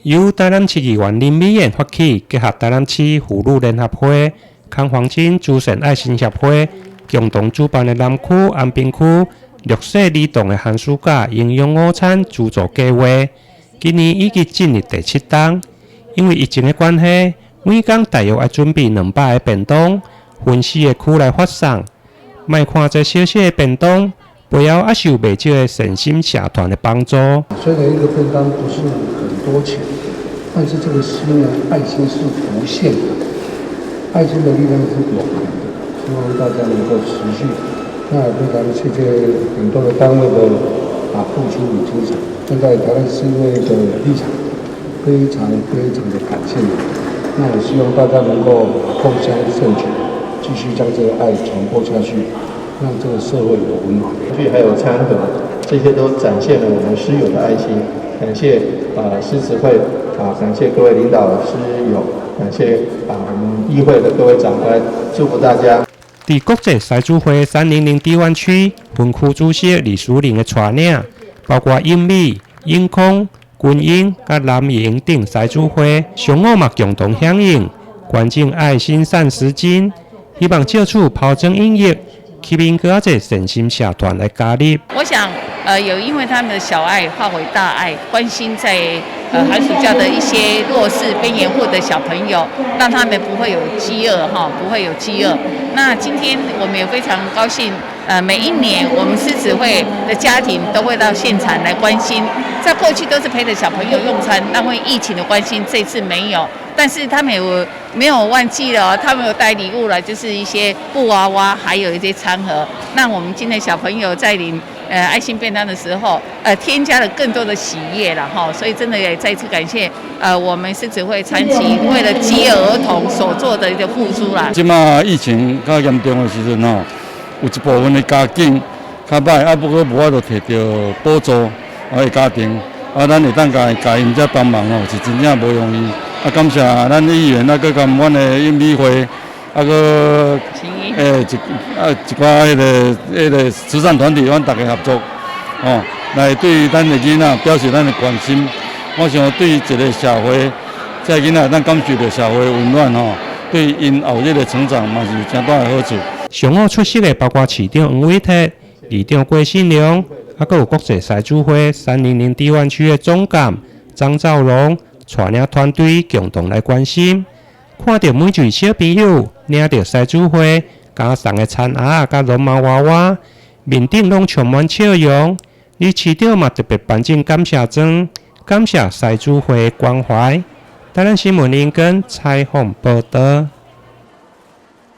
由台南市議員林美燕發起，結合台南市婦女聯合會、康黃金慈善愛心協會共同主辦的南區安平區弱勢兒童的寒暑假營養午餐資助計劃，今年已經進入第七冬。因為疫情的關係，每工大約愛準備200個便當，分四个區來發送。莫看這小小的便當，背後也是有袂少的善心社團的幫助。雖然一個便當不是很多錢，但是這個心呢，愛心是無限的，愛心的力量是永恆的。希望大家能夠持續。那也非常謝謝很多的單位的付出與精神。站在台南市議會的立場，非常非常的感謝你。那也希望大家能夠共襄盛舉，繼續將這個愛傳播下去，讓這個社會有溫暖。還有餐盒，這些都展現了我們獅友的愛心。感謝獅慈會啊，感謝各位領導獅友，感謝我們議會的各位長官，祝福大家。佇國際獅子會300 D 灣區分區主席李淑玲的帶領，包括永美、永康、軍營佮南營等獅子會，上午嘛共同響應，捐贈愛心膳食金，希望藉此拋磚引玉，吸引閣較濟善心社團來加入。我想，有因為他們的小愛化為大愛，關心在寒暑假的一些弱勢邊緣戶的小朋友，讓他們不會有飢餓哈，不會有飢餓。那今天我們也非常高興，每一年我們獅子會的家庭都會到現場來關心，在過去都是陪着小朋友用餐，那因為疫情的關係，這次沒有，但是他們有沒有忘記了？他們有帶禮物來，就是一些布娃娃，還有一些餐盒。那我們今天小朋友在領愛心便當的時候，添加了更多的喜悅了哈，所以真的也再次感謝我們獅子會長期為了飢餓兒童所做的一個付出啦。這馬疫情較嚴重的時陣吼，有一部分的家境較䆀，啊不過無法度提著補助的家庭，啊，咱會當共共𪜶遮幫忙吼，是真正無容易。啊，感謝咱議員啊，閣佮阮的永美會，啊，閣一寡彼個慈善團體，阮逐家合作，吼，來對咱的囡仔表示咱的關心。我想對一個社會，這个囡仔會當感受著社會溫暖吼，對𪜶後日的成長嘛是有誠大的好處。上午出席的包括市長黃偉哲、里長郭信良，啊，閣有國際獅子會300 D 灣區的總監張兆龍，帶領團隊共同來關心。看著每一位小朋友領著獅子會加送的餐盒佮絨毛娃娃，面頂攏充滿笑容。李市長嘛特別頒贈感謝狀，感謝獅子會關懷。台南新聞林根採訪報導。